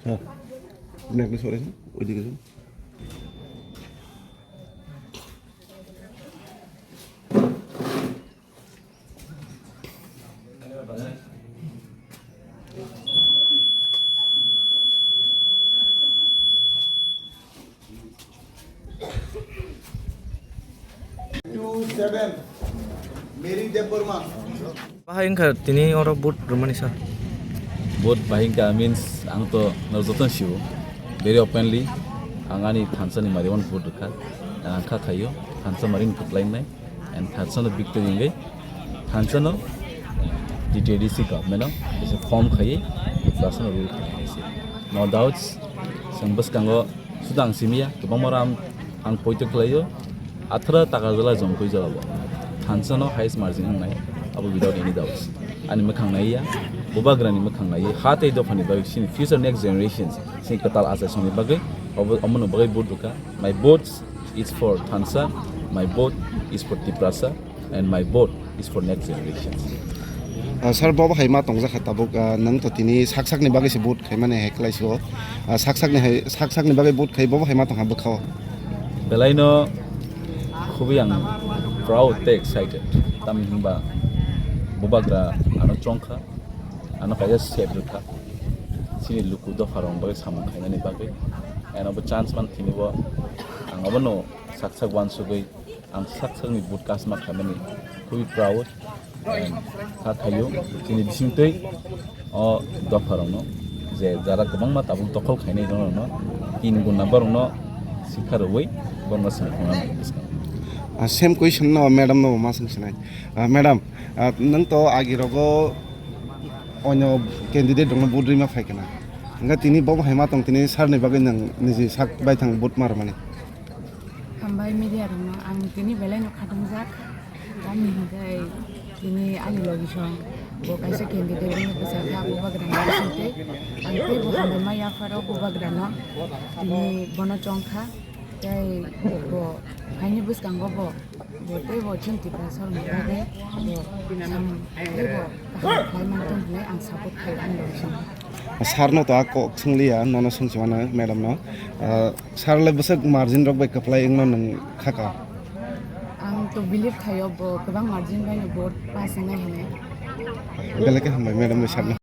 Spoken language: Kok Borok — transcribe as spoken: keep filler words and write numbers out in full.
হ্যাঁ, আপনি একটু সরে যান, ওইদিকে যান। Two seven, Mary Debbarma. Bahai wngkha tini oro vote rwmani sa. Vote bahai wngkha means ang to no joto sio very openly ang ani thansa ni mari wan vote rwkha. Ang kha khaio thansa mari ni kwplai wngnai and thansa no victory wngwi thansa no T T A D C government no bisa form khaiwi thansa no rule khainai se. No doubts, chwng bwskango suda ang simiya kwbangma ram ang poito khlaio. Athara taka jala jongkoi jala bo thansa no highest margin wngnai abo without any doubts. Ani mwkhang naiya, bubagrani mwkhang naiya, ha tei dophani bagwi sini future next generations sini kwtal achaisongni bagwi obo omono bagwi vote rwkha. My vote is for thansa, my vote is for Tiprasa, and my vote is for next generations. Ah, sir, bo hai ma tongjak kha tabuk, ah, nwng to tini sak sakni bagwi se vote khaimani hai khlai sio. Ah, sak sakni hai, sak sakni bagwi vote khai bo hai ma tongkha bwkhao. Belaino khubui ang proud tei excited. Tamni hwnba bubagra ano chongkha, ano kaisa sep rwkha. Chini luku dopharokni bagwi samung khainani bagwi. Ano bo chance man thini bo ang abono sak sak uansugwi ang sak sakni vote cast ma khaimani khubui proud. Kha khaio chini bisingtwi o dopharokno je jara kwbangma tabuk dokhol khainai rokno tin guna borokno sikha rwui borokno sengkhorna nangkha bwskango. Ah, same question no madam no ma swng sinai. Ah, madam, ah, nwng to agi rogo onyo candidate rokno vote rwima phai kana. Hingkhe tini bo hai ma tong tini sir ni bagwi nwng niji sak bai thang vote ma rwmani. Hambai media rokno ang tini belai no khatungjak. Tamni hwnkhe tini ani logisong bo kaisa candidate wngwi bwsajak, bubagrani bisingtwi. Ang teibo hambai ma yapharo bubagrano tini bono chongkha. Tei bo phaini bwskango bo, bo teibo chini Tiprasa rokni bagwi bo samung teibo kaham khlai mantong hwnwi ang support khlaio ani logisong. Sir no to a kok swngliya, nono swngchimano madam no. Ah, sir le bwswk margin rok bai kwplai wngno nwng khaka? Ang to believe khaio bo kwbang margin bai no vote pass wngnai hinwi. Belai khe hambai madam bai sir no.